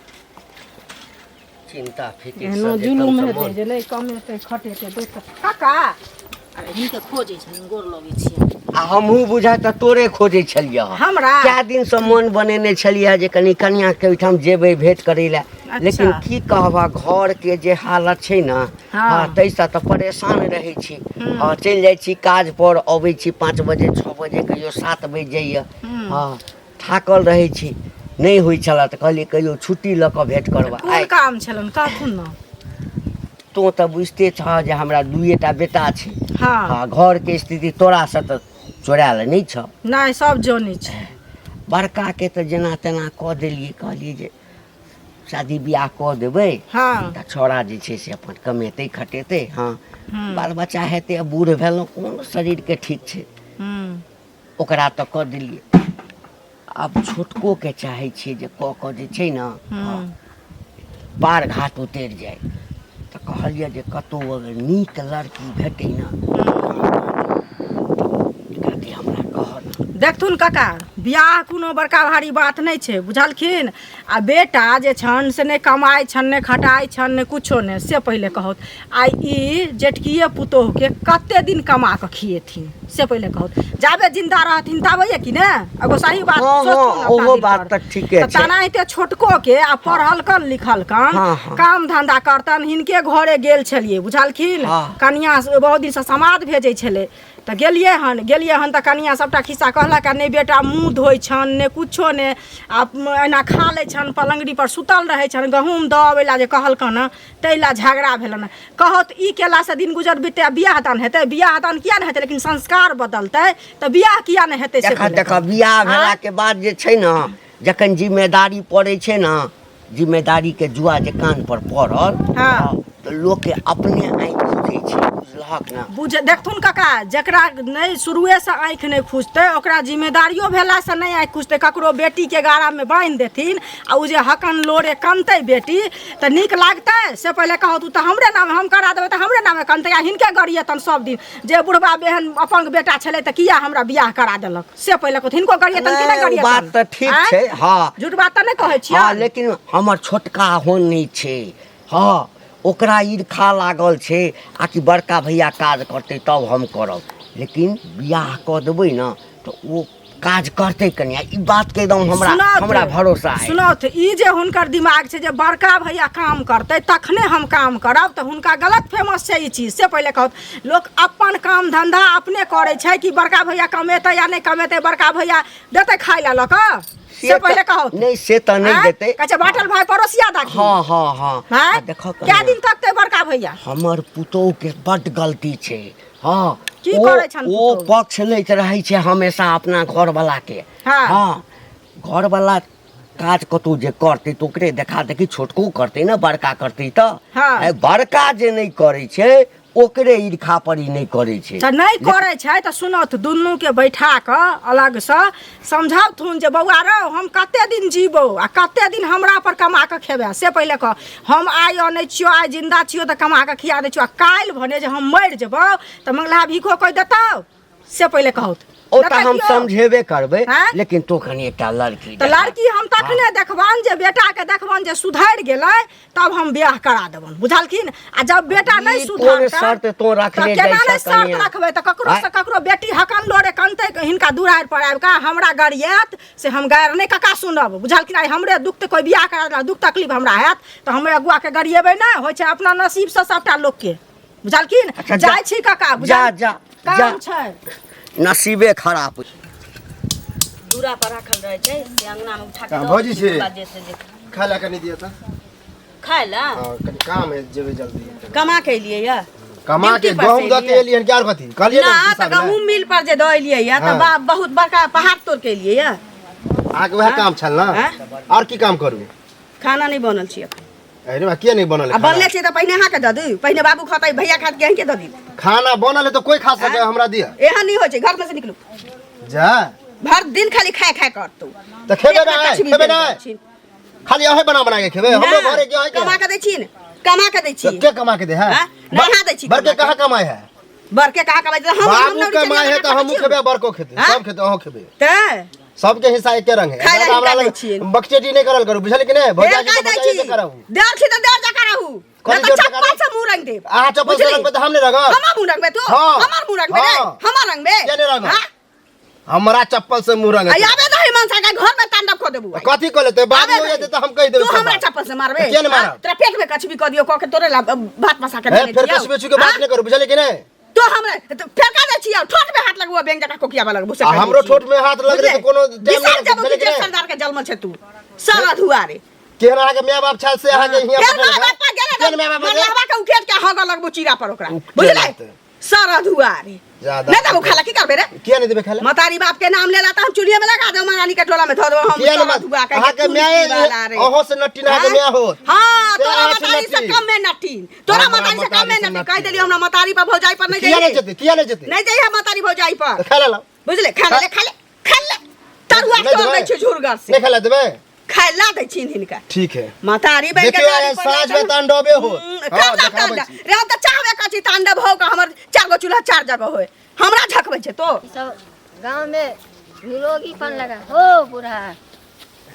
चिंता फिकिर एहनो से जे जुलुम कम से हेतै मोन जे नहि कमेतै खटेतै। देख काका, अरे हिनके खोजै छलियनि, गोर लगै छियनि। आ हमहूँ बुझा तऽ तोरे खोजै छलियै हँ। हमरा? कए दिनसँ मोन बनेने छलियै जे कनि कनियाके ओहिठाम जेबै भेँट करै लए, लेकिन की कहबह, घरके जे हालत छै ने, हँ, ताहिसँ तऽ परेशान रहै छी। हँ, चलि जाइ छी काज पर, अबै छी 5 बजे, 6 बजे, कहियो 7 बजि जाइए। हँ, थाकल रहै छी, नहि होइ छलए, तऽ कहलियै कहियो छुट्टी लऽ कऽ भेँट करबै। कोन आइ काम छलनि, कहथुन ने। तोँ तऽ बुझिते छह जे हमरा दुइएटा बेटा छै। हाँ। हँ, घरके स्थिति तोरासँ तऽ चोरायल नहि छह। नहि, सब जनै छै। बड़काके तऽ जेना तेना कऽ देलियै, कहलियै जे शादी बियाह कऽ देबै। हाँ। तऽ छौड़ा जे छै से अपन कमेतै खटेतै, हँ, बाल बच्चा हेतै। आ बूढ़ भेलहुँ, कोन शरीरके ठीक छै? ओकरा तऽ कऽ देलियै, आब छोटकोके चाहै छियै जे कऽ कऽ जे छै ने, हँ, पार घाट उतरि जाय। तऽ कहलियै जे कतहु अगर नीक लड़की भेटै ने, कहतै हमरा कहऽ ने। देखथुन काका, बियाह कोनो बड़का भारी बात नहि छै, बुझलखिन? आ बेटा जे छनि से नहि कमाइ छनि, नहि खटाइ छनि, नहि कुछो नहि, से पहिले कहौथ। आ ई जेठकिए पुतोहुके कते दिन कमा कऽ खिएथिन, से पहिले कहौथ। जाबे जिंदा रहथिन ताबे कि ने एगो सही बात। हँ, सोचथुन हँ, अपना ओहो दिल बात पर। तऽ ठीके तऽ छै। तेनाहिते छोटको के आ पढ़लकन लिखलकन, हँ, हँ। काम धंधा करतन। हिनके घरे गेल छलियै, बुझलखिन? हँ। कनिया बहुत दिनसँ समाद भेजै छलै, तऽ गेलियै हन तऽ कनिया सबटा खिस्सा कहलक, आ नहि बेटा मुँह धोइ छनि, नहि कुछो नहि, आ एना खा लै छनि, पलङ्गड़ी पर सुतल रहै छनि। गहूँम दऽ अबै लए जे कहलकनि हँ, ताहि लए झगड़ा भेलनि। कहत ई केलासँ दिन गुजर बिततै आ बियाह दान हेतै? बियाह दान किया नहि हेतै? लेकिन संस्कार बदलतै तऽ बियाह किया नहि हेतै, से देख पहिले देख कहू। बियाह भेलाके बाद जे छै ने, जखन जिम्मेदारी पड़ै छै ने, जिम्मेदारीके जुआ जे कान पर पड़ल, हाँ। तऽ लोकके अपने आँखि खुजै छै, बुझलहक ने? बुझ देखथुन काका, जकरा नहि शुरुएसँ आँखि नहि खुजतै, ओकरा जिम्मेदारियो भेलासँ नहि आँखि खुजतै। ककरो बेटीके गारामे बान्हि देथिन आ ओ जे हकन लोरे कनतै बेटी, तऽ नीक लागतै, से पहिले कहू। तू तऽ हमरे नामे हम करा देबै तऽ हमरे नामे कनतै आ हिनके गरियतन सब दिन जे बुढ़बा एहन अपंग बेटा छलै तऽ किया हमरा बियाह करा देलक, से पहिले कहू। हिनको गरियतन कि नहि नहि, ओ गरियतन? बात तऽ ठीक आँय? छै, हँ। झूठ बात तऽ नहि कहै छियै? हँ, लेकिन हमर छोटका होन नहि छै। हँ, ओकरा ईर्खा लागल छै आ कि बड़का भैया काज करतै तब हम करब। लेकिन बियाह कऽ देबै ने तऽ ओ काज करतै कनिया, ई बात के एकदम हमरा सुनाउ हमरा भरोसा है। सुनाउ तऽ ई जे हुनकर दिमाग छै जे बड़का भैया काम करतै तखने हम काम करब, तऽ हुनका गलत फेमस छै ई चीज। से पहिले कहत लोक अपन काम धंधा अपने करै छै कि बड़का भैया कमेतै या नहि कमेतै, बड़का भैया देतै खाय लए लऽ कऽ, से पहिले कहत। नहि से तऽ नहि आँय? देतै। कहै छै बाटल भाई पड़ोसिया दाखी। हँ हँ हँ। आँय? आ देखऽ कए कनिया, दिन तकतै बड़का भैया? हमर पुतोहु के बड्ड गलती छै। हँ, की ओ करै छनि ओ पुतोहु? पक्ष लैत रहै छै हमेशा अपना घरवला के। हँ। हँ, घरवला काज कतहु जे करतै तऽ ओकरे देखा देखी छोटको करतै ने, बड़का करतै तऽ। हँ। आइ बड़का जे नहि करै छै ओकरे ईर्खा पर ई नहि करै छै। तऽ नहि करै छै तऽ सुनौथ, दुनूके बैठा कऽ अलगसँ समझावथुन जे बौआ रौ, हम कते दिन जीबौ आ कते दिन हमरा पर कमा कऽ खेबै, से पहिले कह। हम आइ अनै छियौ, आइ जिन्दा छियौ तऽ कमा कऽ खिया दै छियौ, आ काल्हि भने जे हम मरि जेबौ तऽ मंगला भीखो कहि देतौ, से पहिले कहौथ। ओ तऽ देतै हम कियो? समझेबे करबै, आँय? लेकिन तू कनि एकटा लड़की तऽ देखा। लड़की हम तखने देखबनि जे बेटाके देखबनि जे सुधरि गेलै, तब हम बियाह करा देबनि, बुझलखिन? आ जब बेटा नहि ई कोन सुधरतै शर्त तों रखने तऽ जाइ केना नहि छह शर्त कनियाँ? रखबै? तऽ ककरो आँय? से ककरो बेटी हकन लोरे कनतै हिनका दुरारि पर आबि कऽ हमरा गरियात, से हम गारि नहि कका सुनब, बुझलखिन? आइ हमरे दुख तऽ कोइ बियाह करा देलक, दुख तकलीफ हमरा हैत तऽ हम अगुआके गरियेबै नहि। होइ छै अपना नसीबसँ सभटा लोकके, बुझलखिन? अच्छा, जा। जाइ छी काका, बुझल? जा, जा, काम जा। छै। नसीबे खराब। दूरा पर राखल रहै छै से अंगना में उठा के कहाँ दऽ भौजी दै छी? छियै, बाजे से जे खाय लए कनि दिअ तऽ। खाय लए? हँ, कनि काम है, जेबै जल्दी। कमा के एलियै यऽ? कमा के ड्यूटी पर गहूम से दऽ के एलियै। एलियै हन कि आर कथी कहलियै ना ने तऽ हिसाब लए। गहूम मिल पर जे दऽ एलियै यऽ तऽ हाँ। बा बहुत बड़का पहाड़ तोड़ के एलियै यऽ। अहाँके वएह काम छल ने? हाँ? आओर की काम करू? खाना नहि बनल छै अखन। अरे बा, किया नहीं बनल है आ खाना? बनले छै तऽ पहिने अहाँके दऽ दी, पहिने बाबू खतै, भैया खात के अहींके दऽ दी। खाना बनल है तऽ कोई खा सके, हमरा दिअ। एहन नहि होइ छै, घर में से निकलू। जा। भर दिन खाली खाय खाय करतौ। तऽ खेबै पेट में नहि, कछुबी खेबै भेल नहि। छै। खाली अहें बना बना के खेबै, हमरो घरे के अहें के। कमा के दै छी ने, कमा के दै छी। के कमा के दे है? हाँ? नहा दै छी बड़के कमा के। कहाँ कमाए है? बड़के कहाँ कमाइ छै? हम बाबू नौरी कमाए है चलिया तऽ हमहूँ छियौ। खेबै, बड़को खेतै, हाँ? सब खेतै, अहूँ खेबै। तऽ सबके हिस्सा एके रंग है। खाय लए हमरा हिनका लग दै छियनि। बकचेटी नहि करल करू, बुझलियै कि नहि? भौजा देर के कह तऽ दै भौजाइए छी। के करब। देर छी तऽ देर जकाँ रहू। कथी नहि तऽ देर जकाँ चप्पल रहू? से मुँह रंग देब। अहाँ चप्पल से बुझली? रंगबै तऽ हम नहि रंगब। हमर मुँह रंगबै तू? हाँ। हमर मुँह रंगबै रे? हाँ। हमर रंगबै? किया नहि रंगब? हाँ? हमरा चप्पल से मुँह रंग। आ आबे दही मनसा के घर में तांडव कऽ देबू आइ। कथी कऽ लेतै? बाद आबे में हो दही। जेतै तऽ हम कहि देबै तू सब हमरा बात। चप्पल से मारबे? किया नहि हाँ? मारब? तोरा पेट में कछबी कऽ दियौ कऽ के तोरे ला भात पसा के हे, देने फेर छियौ। कछबे छुके बात हाँ? नहि करू, बुझलियै कि नहि? तो हमरा तो फेर का दै छियौ, ठोठ में हाथ लगबो बैंक जकाँ कोकिया वाला लगबो से आ कहि दै हमरो छियौ। ठोठ में हाथ लगतै तऽ बुझले? कोनो टाइम बिसरि नहि जेबौ बुझलियै कि कि जे नहि? सरदार के जन्म छै तू सारा धुआरे। केहन अहाँके माय बाप छल से अहाँके हियाँ फेर पठेलक माय हँ? बाप पास गेलै केहन माय बाप गेलै? मरलहवा के उखेड़ के हगऽ लगबो चीरा पर ओकरा, उखेड़ बुझले? लेतै। सारा धुआरे ज्यादा नहीं देबो खाला, की करबे रे? किया नहीं देबे खाला? मतारी बाप के नाम लेला त हम चूल्हे में लगा देबो, महारानी के टोला में धो देबो हम। किया सारा नहीं धुआ के अहाँके चूल्ही माय वाला रे। अहों से नट्टी अहाँके माय होत। हाँ, से तोरा अहाँ से मतारी से नट्टी। कम में नट्टी, तोरा हमरा मतारी से कम में मतारी से नट्टी। कह नट्टी। देलियो हमरा मतारी पर भौजाई पर नहीं किया नहीं जाइए। जेतै? किया नहीं जेतै? नहीं जाइए मतारी भौजाई पर। तऽ खा लेलहुँ। बुझले? खा ले, खा ले, खा ले। तरुआ नहीं तोड़ देबै? दै छै झुरगर से। नहीं खाला देबै? खाय ला दै छिन हिनका। ठीक है। मतारी बन के देखियौ गाड़ी आइ पर साँझ लऽ में चलू। तांडवे होत। हम्म, हाँ, करता देखाबै तांडव। छी। रे हम तऽ चाहबे करै छी तांडव हो के, हमर चार गो चूल्हा चार जगह होय, हमरा झकबै छै तो। ई सब गाँव में निरोगीपन लगा हो। बूढ़ा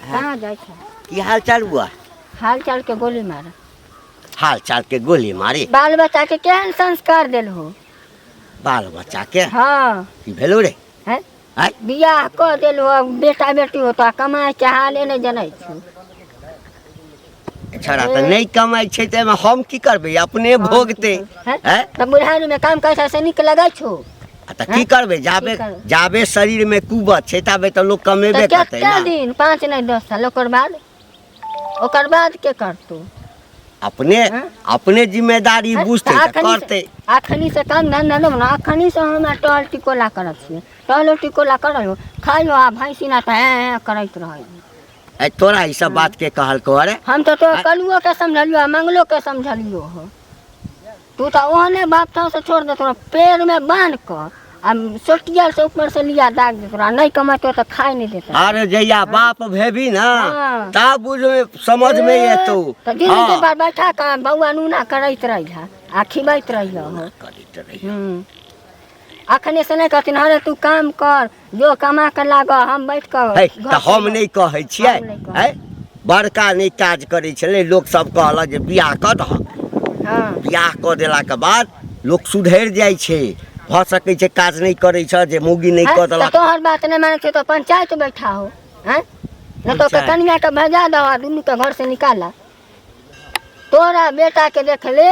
कहाँ जाइ छै? की हाल चाल बुआ? हाल चाल के गोली मार। हाल चाल के गोली मारी। बाल बच्चा के केहन संस्कार देल हो? बाल बच्चा के? हाँ। की भेलो रे? हैं? आँय? बियाह कऽ देल हो, बेटा बेटी हो तऽ कमाइ के हाले नहि जनै छी। छड़ा तऽ नहि कमाइ छै तऽ एहिमे हम की करबै, अपने भोगतै। हैं? हैं? तऽ बुढ़ारी में काम कैसा से नीक लगै छौ? आ तऽ की करबै, जाबे की करबै? जाबे शरीर मे कुवत छै ताबे तऽ लोक कमेबे तऽ करतै कते ने। दिन, 5 नहि 10 साल, ओकर बाद, ओकर बाद के करतौ? अपने हैं? अपने जिम्मेदारी बुझतै तऽ करतै। अखनी से काम धंधा देब ने, अखनी से हमरा टहल टिकोला करत छियै, टहलो टिकोला करल खाइयो आ भैंसी ना तऽ हें हें करैत रहै। ऐ तोरा ई सब बात के कहलकौ अरे? हम तऽ तोरा कलुओ के समझलियो आ मंगलो के समझलियो हो, तू तऽ ओहने बाप छौ से छोड़ दे, तोरा पेड़ में बान्ह कऽ आ सोटिया से ऊपर से लिया दाग दे, तोरा नहीं कमातो तऽ खाइ नहीं देता। अरे जहिया बाप भेबी ना हाँ। तब बुझ में समझ में एतौ। तऽ दिन हाँ। के बाद बैठा कऽ बौआ नूना करैत रही आ खिबैत रही हो। करैत रही। हम्म। अखने से नहीं कहथिन, अरे तू काम कर जो कमा के लाग, हम बैठ कऽ है घर तऽ हम पर- नहि कहै छियै। हम नहि कहै। है बड़का नहि काज करै छलै, लोक सब कहलक जे बियाह कऽ दहक। हाँ। बियाह कऽ देलाके बाद लोक सुधरि जाइ छै। भऽ सकै छै काज नहि करै छ जे मौगी नहि हैं? कऽ तऽ देलक तोहर बात नहि मानै छै तऽ पंचायत बैठा हो हैं नहि तो पंचायत। कनिया के भेजा दहो आ दुनू के घर से निकाला तोरा बेटा के देख ले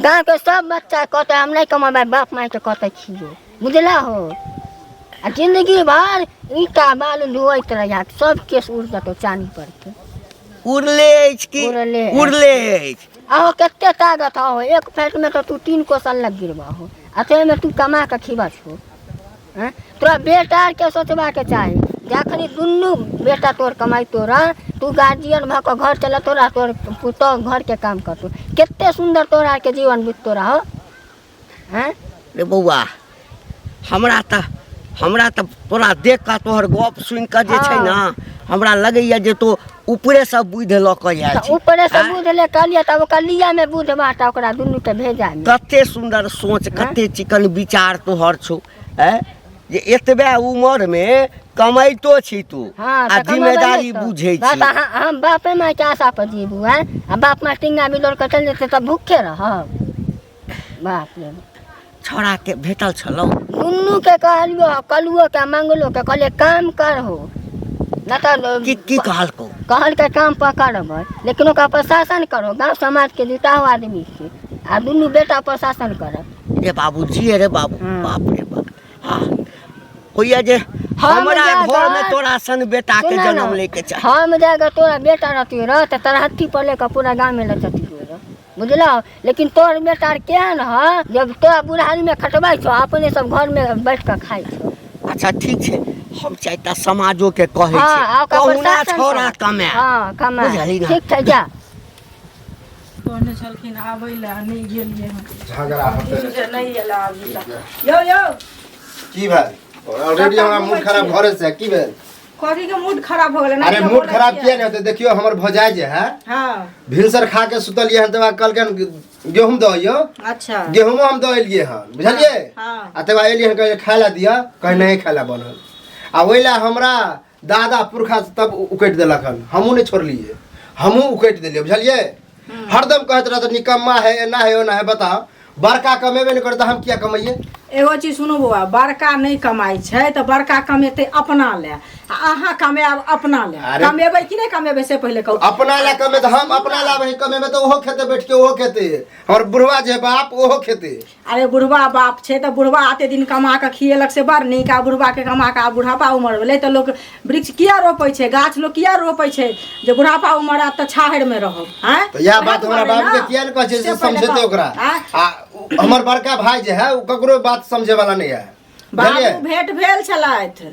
गाँव के सब बच्चा कहते हम नहीं कमेबै बाप माय के कहते छियो बुझला हो आ जिंदगी भर ईटा बालू ढोइत रहिया सब केस उड़ जेतौ चानी पर के उड़ले अछि कि उड़ले अछि। उड़ले अछि आहो कते ताकत हो एक फैट में तो तू 3 कोसल लग गिरबा हो आ ताहिमे तू कमा के खिबा छो हैं? तोरा बेटा आरके सोचबाके चाही जखनी दुनू बेटा तोर कमाई तोरा तू गार्जियन भऽ कऽ घर चला तोरा तोर पुतोह घरके काम करतौ कते सुन्दर तोरा आरके जीवन बीततो रहो हैं रे बौआ हमरा तऽ तोरा देख कऽ तोहर गप सुनि कऽ जे छै ने हमरा लगैया जे तो ऊपरेसँ बुद्धि लऽ कऽ आयल तऽ छी ऊपरेसँ आँय? बुझ ले कहलियै तब ओकर लियामे बुझ बाटा ओकरा दुनूके भेजामे कते सुन्दर सोच कते चिकन विचार तोहर छौ आँय? जे एतबे उमरमे कमाइतो छी तू हाँ आ तऽ कमेबै जिम्मेदारी नहि तऽ। बुझै बस छी हम बापे मायके आशा पर जीबू आँय आ बाप माय टिंगा बिदोर कऽ चलि जेतै तऽ भूखे रहब बाप रे छौड़ा के भेटल छलौ दुनू के कहलियो कलुओ के मंगलो के कहलिए काम करहो न तऽ की की कहलकौ कहलकै काम पकड़बै लेकिन ओकरा प्रशासन करो गाँव समाज के जुटाओ आदमी के आ दुनू बेटा प्रशासन करत रे बाबू जी रे बाबू हम्म। बाप रे बाप हाँ होइया जे हम हमरा जा घर में कऽ- तोरा सन बेटा के सुना ना, जन्म लेके चाही हम जाके तोरा बेटा रहती रह तऽ तरहत्थी पर लेके पूरा गाँव में लचती रह बुझलहो लेकिन तोहर बेटा आर केहन ह जब तोरा बुढ़ारी में खटबै छौ अपने सब घर में बैठ कऽ खाइ छौ अच्छा ठीक छै हम चारिटा समाजो के कहै हाँ छी आ ओकर कहुना प्रशासन छौड़ा कर। कमाए हाँ कमाए बुझलही ना? ठीक छै जा कहने छलखिन आबै लए आ नहि गेलियै हन झगड़ा होतै जे नहि एला अभी तक यौ यौ की भेल ऑलरेडी हमरा मूड खराब घरे से है, की भेल कथी के मूड खराब हो गेलै ना अरे किया मूड बोलै खराब छियै? किया नहीं होते देखियो हमर भौजाई जे है हाँ भिनसर खा के सुतलियै हन तब कहलकै गेहूँ दऽ अइयो अच्छा गेहूँमो हम दऽ एलियै हन बुझलियै हाँ। आ तकर बाद एलियै हन कहलियै खाय लए दिअ कहै नहि खाय लए बनल आ ओहि लए हमरा दादा पुरखा तब उकटि देलक हन हमहूँ नहि छोड़लियै हमहूँ उकटि देलियै बुझलियै हरदम कहैत रहत निकम्मा है एना है ओना है बताओ बड़का कमेबे नहि करत हम किया कमैयै एगो चीज सुनू बौआ बड़का नहि कमाइ छै तऽ बड़का कमेतै अपना लए आ अहाँ कमायब अपना लए अरे- कमेबै कि नहि कमेबै से पहिले कहू अपना लए कमे तऽ हम अपना लए वही कमेबै तऽ ओहो खेतै बैठ के ओहो खेतै हमर बुढ़वा जे है बाप ओहो खेतै अरे बुढ़वा बाप छै तऽ बुढ़वा एते दिन कमा कऽ खियेलक से बड़ नीक आ बुढ़वाके कमा कऽ आब बुढ़ापा उमर भेलै तऽ लोक वृक्ष किया रोपै छै गाछ लोक किया रोपै छै जे बुढ़ापा उमर आयत तऽ छाहरिमे रहब आँय तऽ इएह वएह बात हमरा दुआरे बाबूके ने। किया नहि कहै छै से से पहिले समझेतै कहू। ओकरा आँय? आ हमर बड़का भाय जे है ओ ककरो बात समझे वाला नहि है बुझलियै बाबू भेंट भेल छलथि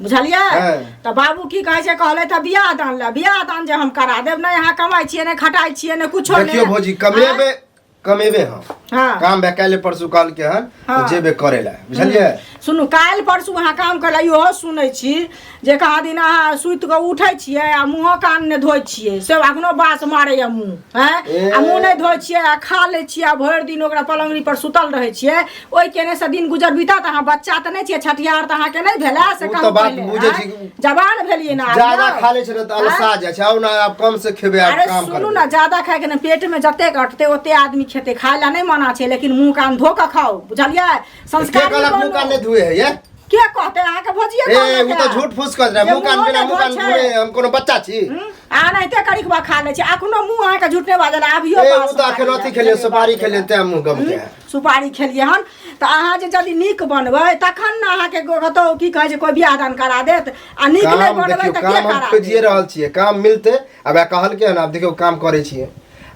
बुझलियै हँ। तऽ बाबू की कहै छै कहलथि तऽ बियाह दान लए बियाह दान जे हम करा देब नहि अहाँ कमाइ छियै नहि खटाइ छियै नहि कुछो नहि देखियौ भौजी कमेबे कमेबे हम हँ काम भए काल्हि परसू कहलकै हन तऽ हाँ। जेबे करै लए बुझलियै सुनू काल्हि परसू अहाँ काम करै लए इहो सुनै छी जे कहाँ दिन अहाँ सुति कऽ उठै छियै आ मुँहो कान नहि धोइ छियै से अखनो बास मारैया मुँह आँय ए। आ मुँह नहि धोइ छियै आ खा लै छियै आ भरि दिन ओकरा पलङ्गरी पर सुतल रहै छियै ओहि केने से दिन गुजर बीतत अहाँ बच्चा तऽ नहि छियै छठिहार तऽ अहाँके नहि भेलै से ओ कहू तऽ बात पहिले, बुझै आँय? छी। जवान भेलियै ने आब ज्यादा यौ। खा लै छै ने तऽ अलसा जाइ छै आउ ने आब कम से खेबै आब अरे काम सुनू करबै ने ज्यादा खायके ने पेट में जतेक अटते ओते आदमी खेते खाय ला नहीं मना छै लेकिन मुंह कान धो के खाओ बुझलियै के संस्कारी कहलक मुंह कान बनू। नहि धुए है ये के कहते अहाँके भौजिये ए कहलक उ तऽ झूठ फूस कहत रहे जे मुंह कान मुँहो बिना नहि मुंह कान धोइ छै। धुए हम कोनो बच्चा छी आ एनाहिते करिकबा खा लै छै अखनो मुंह अहाँके झूठ नहि बाजल अभियो ए बास उ तऽ अखन मारैया। अथी खेलियै सुपारी खेलियै तें मुंह गमके है सुपारी खेलियै हन तऽ अहाँ जे यदि नीक बनबै तखन ने अहाँके कतहु की कहै छै कोइ बियाह दान करा देत आ नीक नहि काम बनबै देखियौ तऽ के काम हम करा खोजिए देत रहल छियै काम मिलतै आब वएह कहलकै हन आब देखियौ काम करै छियै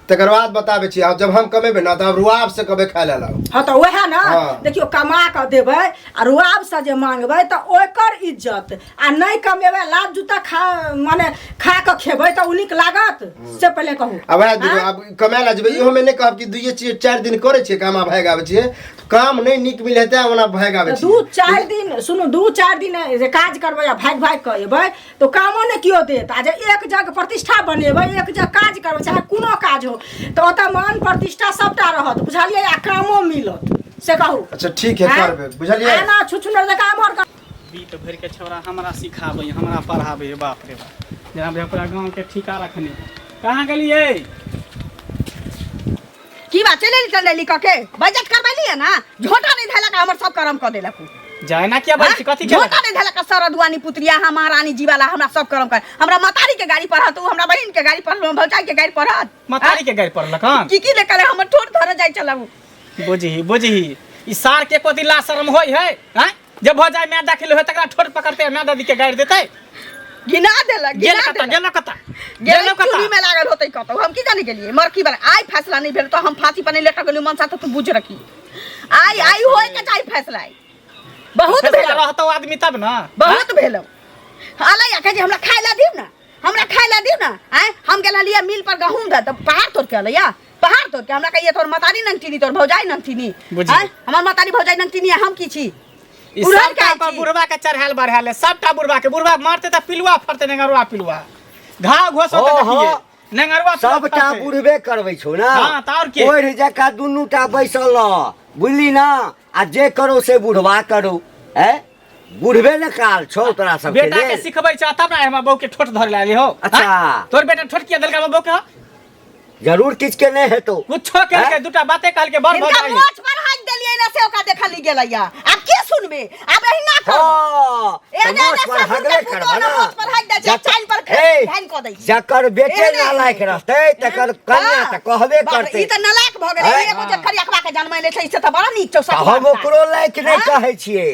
तकर बाद बताबै छी आब जब हम कमेबै ने तऽ आब रुआब से कहबै खाय लए लाउ हँ तऽ उएह ने हाँ। देखियौ कमा कऽ देबै आ रुआबसँ जे मांगबै तऽ ओकर इज्जत आ नहि कमेबै लात जूता खा माने खा कऽ खेबै तऽ ओ नीक लागत से पहिले कहू आब वएह देखियौ आब कमाय लए जेबै इहोमे नहि कहब कि दुइये चीज चारि दिन करै छियै काम आ भागि आबै छियै काम नहि नीक मिले हेतै ओना भागि आबै तऽ दू छियै चारि दिन सुनू 2-4 दिन जे काज करबै आ भागि भागि कऽ एबै तऽ कामो नहि केओ देत आ जे एक जग प्रतिष्ठा बनेबै एक जग काज करबै चाहे कोनो काज हो तऽ ओतऽ मान प्रतिष्ठा सबटा रहत बुझलियै आ कामो मिलत से कहू अच्छा ठीक है आँय? करबै बुझलियै आना छुछुनर जकाँ एम्हर बीत भरिके छौड़ा हमरा सिखाबै हमरा पढ़ाबै बाप रे बाप जेना बुझाइ पूरा गाँवके ठीका रखने कहाँ गेलियै की बात चलि एली चलि कऽ के बजट करबैलियै ना झोटा नहि धैलक हमर सब करम कऽ देलक उ। जाय ना किया बाजै छी कथी केलक झोटा नहि धैलक सरदुआनी पुत्रिया हम महारानी जी वाला हमरा सब करम कर हमरा मतारी के गाड़ी पढ़त उ हमरा बहिन के गाड़ी पढ़ल भौजाई के गाड़ी पढ़त मतारी के गाड़ी पड़लक हन की की ले करे हमर ठोर धरे जाइ छलहुँ बुझही बुझही ई सार के एको दिन ला शर्म होय है हैं जब भऽ जाय माय दाखिल होय तकरा ठोर पकड़ते माय दादी के गाड़ि देतै गिना देलक गेल गिना कतऽ देलक गेल कतऽ गेल गेल चूड़ी कतऽ में लागल होतै कतौ हम की जाने गेलियै मरकी वाला आइ फैसला नहि भेल तऽ हम फांसी पर नहि लटक गेलियै मनसा तऽ तू बुझ रखी आइ आइ होय के चाही फैसला आइ बहुत फैसला भेल रहतौ आदमी तब ना बहुत भेल अलै आ कहै छै हमरा खाय ला दियौ ने हमरा खाय ला दियौ ने आँय हम गेल हलियै मिल पर गहूँम दऽ तऽ पहाड़ तोड़ के अलैया पहाड़ तोड़ के हमरा कहिए तोर मतारी नंगटीनी तोर भौजाई नंगटीनी बुझि आँय हमर मतारी भौजाई नंगटीनी हम की छी ई उड़हन सबटा के पर छी। बुढ़वा के चढ़ायल बढ़ायल है सबटा बुढ़वा के बुढ़वा मारते तऽ पिलुआ फड़ते नेंगरुआ पिलुआ घाव घोस होते हो, हो। देखिए नेंगरुआ पिलुआ सबटा फड़तै। बुढ़बे करबै छौ ना हाँ, तऽ आओर की? ओढ़ जकाँ दुनू टा बैसल रह बुझली ना आ जे करो से बुढ़वा करो हैं बुढ़बे ने काल छौ तोरा सबके बेटा के लेल सिखबै छ तब ना हमर बहू के ठोट धर लाली हो अच्छा। हाँ? तोर बेटा ठोट किया देलका हमर बहू के हो? जरूर किछ के नहि हेतौ कुछो केलकै हैं? दूटा बाते कहलकै बड़ भऽ हिनका जाइ मोछ पर हाथ देलियै ने से ओकरा देखली गेलैया आब के सुनबे आब एहिना करब हाँ, तऽ एहने मोछ एहने पर ससुर हगबे के करबह पुतोह ना ने मोछ पर हगि दै छै, चानि पर ए, घानि कऽ दै छै। जकर बेटे एहने नालायक एहने। रहतै तकर कन्या हाँ। तऽ कहबे बाप रे, करतै ई तऽ नालायक भऽ गेलै हैं? एगो जे करियकवा के जनमैले छै से तऽ बड़ा नीक छौ तऽ ससुर हम ओकरो लायक नहि हाँ? कहै छियै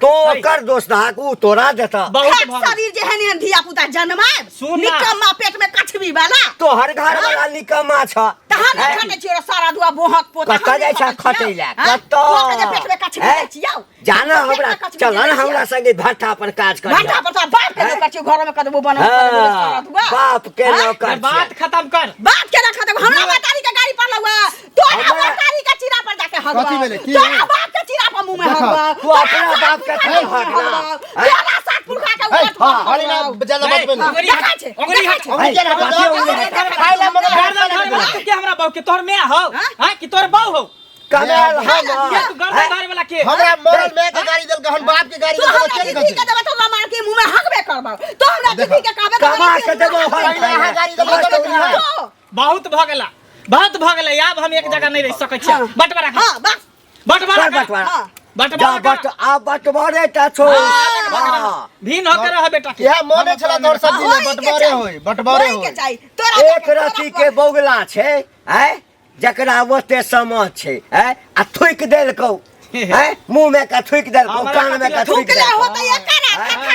तो ओकर दोष दहक उ तोरा देता बहुत खाक भऽ गेल। शरीर जेहन एहन धिया पुता जनमायब सुन ना। निकम्मा पेट में कछबी वाला तोहर घर वाला निकम्मा छ तहन हैं? खटै छियै सारा दुआ बोहक पोता कतऽ जाइ छ खटै लए कतऽ कतऽ जे पेट में कछबी हैं? जाइ छियौ जाना पेट में हमरा कछबी चल जाइ न हमरा छियौ। संगे भट्ठा पर काज कर भाटा पर तो बाप के नौकर छियौ घर में कदबो बनल सारा दुआ बाप के हैं? नौकर बात खत्म कर बात केना खत्म हमरा मतारी के गाड़ी पर लगा तोरा हमरा- मतारी के चीरा पर जाके हगवा कथी भेलै? की तोरा भेलै? बाप के चीरा पर मुंह में देखा, हगवा तू अपना बाप के तोरा हक ना। तोरा सात पुरखा के ए, उलट पर अरे ना ज्यादा बजबै नहि। अंगुरी हट देखा छै, अंगुरी हट देखा छै। अंगुरी केना कथी हटतौ? अंगुरी हट? खाय ला मगर गर्दन धरे वाला के हमरा बहू के तोहर my हो हैं कि तोहर बहू हो कमाल हम के तू गर्दन धरे वाला के हमरा मरल माय के गाड़ी देलकै हन बाप के गाड़ी तू देलकै हमरा के दीदी के देबे तो मार के मुंह में हगबे करबौ तो हमरा देखा। दीदी के कहबे तो कमा के देबो हम पहिले अहाँ गाड़ी देबो तब ने तो बहुत भऽ गेला बहुत भऽ गेला आब हम एक जगह नहीं रह सकै छियै बंटवारा कर हां बस बंटवारा कर कर बंटवारा हाँ। बंटवारा जा कर बट आ बंटवारे टा छौ हाँ। भिन्न होके रह बेटा के इएह मोने छला तोहर सब्जी हाँ, ले होई के बटबारे चाही। होय बटबारे होई के होय चाही तोरा एक जाके तोरा रति के बौगला छै आँय जकरा ओते समझ छै आँय आ थुकि देलकौ आँय मुँह में का थुकि देलकौ हमरा कान में का थुकि थूकले देलकौ होतै एकरा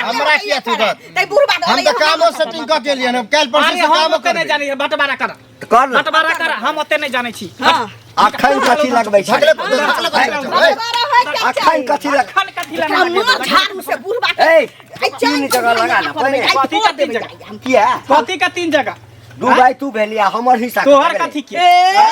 हमरा किया थूकत? तै बुढ़बा हम तऽ कामो सेटिंग कऽ के एलियै हन काल्हि परसू अरे से हम कामो ओते नहीं करबै जानी बंटवारा कर कर न बंटवारा कर हम ओते नहीं जानै छी हां अखन कथी लगबै छै झगड़े झगड़े कथी लग छै? अखन कथी लग अखन कथी एकरा लगा मार झाड़ू से बुढ़बा के ए आई तीन जगह लगा ना पहिने कथी का तीन जगह किया कथी का तीन जगह दू भाई तू भेलिया हमर हिस्सा तोहर कतऽ गेलै? कथी के ए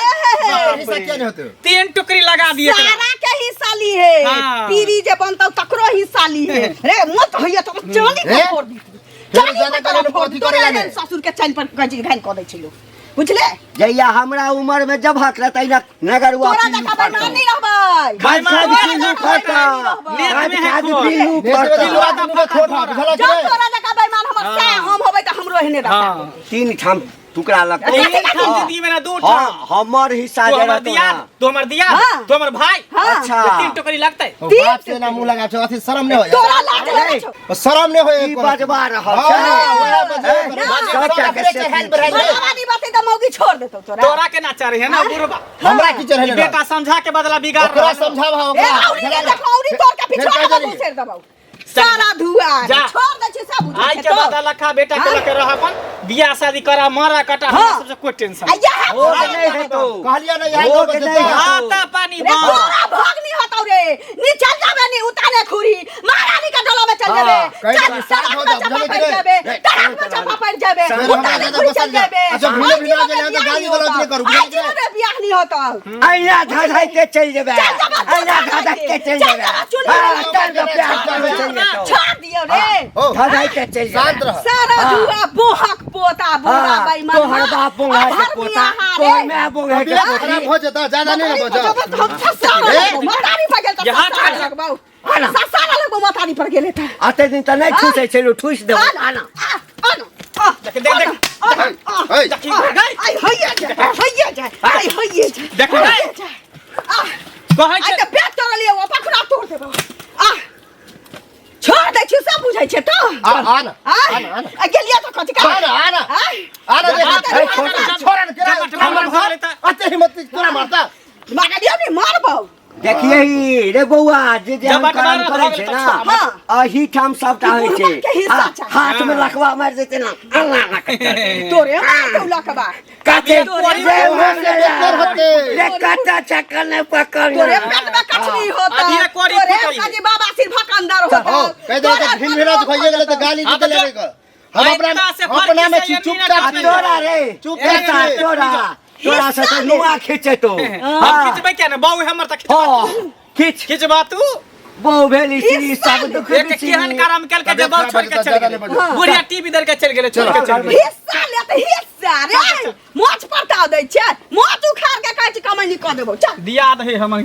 हिस्सा किया नहि होतै तीन टुकड़ी लगा दिए एकरा। सारा के हिस्सा ली है हाँ। पीरी जे बनतौ तकरो हिस्सा ली है रे मत होइए तो चांदी ए? के फोड़ दी फेर चांदी जाना के तोरा करे फोड़ कथी दी करे तोरा लागे? एहन ससुर के चाल पर गजी घान कऽ दै छलो बुझले जहिया हमरा उमर में जब हक रहतै ना नगरुआ तोरा पीलू जकाँ बेईमान फड़तौ। नहि रहबै खाद खाद तोरा पीलू जकाँ फड़तौ। बेईमान नहि रहबै। नेत खाद में है खाद खोर। पीलू नेत में फड़तौ। पिलुआ दुनू के खोट बुझलक जब रे? तोरा जकाँ बेईमान हमर सैह हम होबै तऽ हमरो एहने रहतै हाँ तीन ठाम टुकड़ा लगतौ तीन ठाम जिंदगी में ना दू ठाम हाँ हमर हिस्सा तू जे हमर रहतौ दियाद ना। तू हमर दियाद हाँ। तू हमर भाई हाँ। अच्छा। ये तीन टुकड़ी लगतै ओ बाप से ना मुंह लगा छौ अथी शरम नहि होय तोरा लाज लगै छौ शरम नहि होय की बजबा रहल हाँ, छै वएह बजबे हैं? करै। सबटा के अपने सेटिंग चढ़ायल बढ़ायल छै। मरवानी बात तऽ मौगी छोड़ देतौ तोरा तोरा के ना चाहे है ना बुढ़बा हमरा की चढ़ेले ई बेटा समझा के बदला बिगाड़ ओकरा रहल हो। समझावा ए ओकरा औरी के देखो औरी तोड़ के फेर पिछवा कहि के देली। घुसेर देबौ सारा धुआ जा। छोड़ दै छै सब बुझै आइ छै के तो बदला लखा बेटा के लके रह अपन बियाह शादी करा मारा कटा हमरा हाँ। सबसे कोई टेंशन आ यह भोग नहि हेतौ कहलियै ने इएह भोग लोक नहि जेतै। हेतौ। हाथ पानी रे बाँध। तोरा भोग नहीं होतौ रे नी चल जाबे नी उतारे खुरी महारानी के डोला में चल हाँ, जाबे कहि चल देबै, साफ सड़क हो में जाओ, चपा बुझलियै पड़ कि जाबे रे, सड़क में चपा पड़ जाबे साफ उतारे हो खुरी जाओ, चल जाबे अच्छा, भूले भिना गेलै, तऽ गाली गलौज नहि करू, आज बुझलियै? रे बियाह नहीं होतौ अहिना धधक के चलि जेबै चल जेबै, अहिना धधक के चलि चल जेबै जेबै, चुल्ही हाँ, में चल जेबै, प्यार करबै चलि जेतौ। छोड़ दियौ रे ओ धधक के चलि जेबै शांत रह सारा धुआ बोहक पोता बुढ़ा हाँ, बेईमान तोहर बाप बोंगा के पोता तोहर my बोंगा के तबियत पोती खराब हो जेता ज्यादा नहीं ना बजऽ मतारी पर गेल यहाँ तऽ लगबौ ससारा लगबौ मतारी पर गेले तऽ अते दिन तऽ नहि ठूसै छलू ठूसि देबौ आना आना देख देख ए देखी गई आई हैया जाय हैया जाय आइ होइए जा देखू ने। होइए जा। आह, कहै आइ छै तऽ पेट तोड़लियै ओ पखुरा तोड़ देबो आह छोड़ दै छियै सब बुझै छै तऽ आ आ ना आह, आ ना आ ना आ गेलियै तऽ कथी आ ना आ ना आह, आ ना देख ए, छोड़ छोड़ ना केरा जब हमर घर घर अते हिम्मत नहीं, तोरा मारता मारलियै ने मारबौ देखिए ही रे बौआ जे जे जब हम बंटवारा करम करै भऽ छै गेल ना तऽ हाँ। एही ठाम सबटा होइ छै बुढ़बा के हिस्सा हाँ, चाही। हाथ में लकवा मारि देतै ना अल्लाह ना करतै। तोरे मार दौ लकबा कते तोरे रे बेकार होते। रे कते चक्कर नहीं पकड़ तोरे पेट में कचरी होता अभी ये कोरी तोरे फुटल। काजी बाबा सिर्फ अंदर होता हो कह दे तो भिन भिना तो खोइए गेले तो गाली हाँ, दे तो ले जो- हम अपना आइता से अपना में फर्की छी से चुपचाप ये तोरा रे चुपचाप ए, तोरा तोरा से तो नुआ खींचे तो हम खिचबै क्या ने बाऊ हमर तऽ खिचबा हाँ खींच खिचबा तू बहु भेली श्री सब दुख एक केहन करम केल के जे बाऊ छोड़ के चल गेलै बुढ़िया टीवी दर के चल गेलै छोड़ के चल गेलै हिस्सा ले त हिस्सा रे मोच पड़ता दै छै मोच उखाड़ के कहै छै कमैनी कऽ देबौ चल दिया दही हमर।